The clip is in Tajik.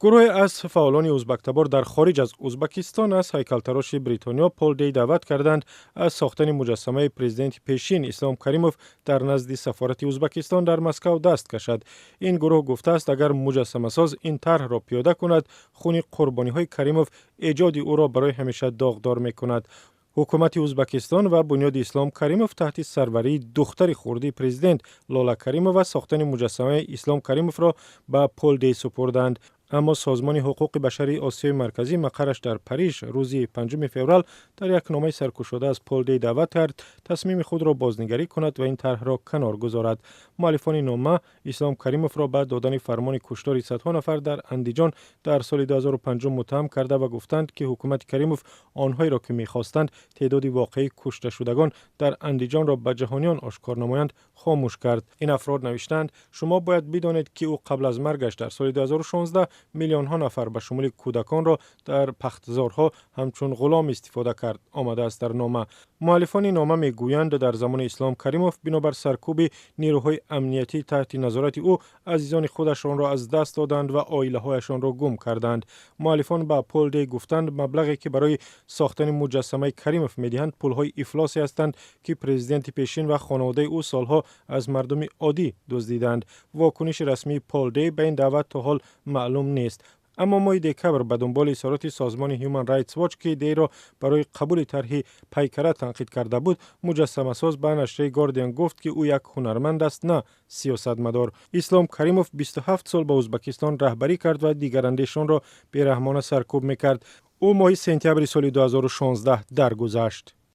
Гурӯҳе аз фаъолони узбактабор дар хориҷ аз Узбакистон аз ҳайкалтароши Бритониё Пол Дей даъват карданд, аз сохтани муҷассамаи президенти пешин Ислом Каримов дар назди сафорати Узбакистон дар Москав даст кашад. Ин гурӯҳ гуфтааст, агар муҷассамасоз ин тарҳро пиёда кунад, хуни қурбониҳои Каримов эҷоди ӯро барои ҳамеша доғдор мекунад. Ҳукумати Узбакистон ва Бунёди Ислом Каримов таҳти сарварии духтари хурдии президент Лола Каримова сохтани муҷассамаи Ислом Каримовро ба Пол Дей супурданд. Аммо Созмони ҳуқуқи башарии Осиёи Марказӣ, мақарраш дар Париж, рӯзи 5 феврал дар як номаи саркушода аз Пол Дей даъват кард, тасмими худро бознигарӣ кунад ва ин тарҳро канор гузорад. Муаллифони нома Ислом Каримовро ба додани фармони куштори садҳо нафар дар Андиҷон дар соли 2005 муттаҳам карда ва гуфтанд, ки ҳукумати Каримов онҳоеро, ки мехостанд теъдоди воқеии кушташудагон дар Андиҷонро ба ҷаҳониён ошкор намоянд, хомӯш кард. Ин афрод навиштаанд: «Шумо бояд бидонед, ки ӯ қабл аз маргаш дар соли 2016 миллионҳо нафар, ба шумули кӯдаконро, дар пахтазорҳо ҳамчун ғулом истифода кард», омадааст дар нома. Муаллифони нома мегӯянд, дар замони Ислом Каримов бинобар саркӯби нерӯҳои амниятӣ таҳти назорати ӯ азизони худашонро аз даст доданд ва оилаҳояшонро гум карданд. Муаллифон ба Пол Дей гуфтанд, маблағе, ки барои сохтани муҷассамаи Каримов медиҳанд, пулҳои ифлосе ҳастанд, ки президенти пешин ва хонаводаи ӯ солҳо аз мардуми оддӣ дуздиданд. Вокуниши расмии Пол Дей ба ин даъват то ҳол маълум нест. Аммо моҳи декабр, ба дунболи изҳороти созмони Human Rights Watch, ки Дейро барои қабули тарҳи пайкара танқид карда буд, муҷассамасоз ба нашрияи Гардиан гуфт, ки ӯ як ҳунарманд аст, на сиёсатмадор. Ислом Каримов 27 сол ба Узбакистон раҳбарӣ кард ва дигарандешонро бераҳмона саркӯб мекард. Ӯ моҳи сентябри соли 2016 даргузашт.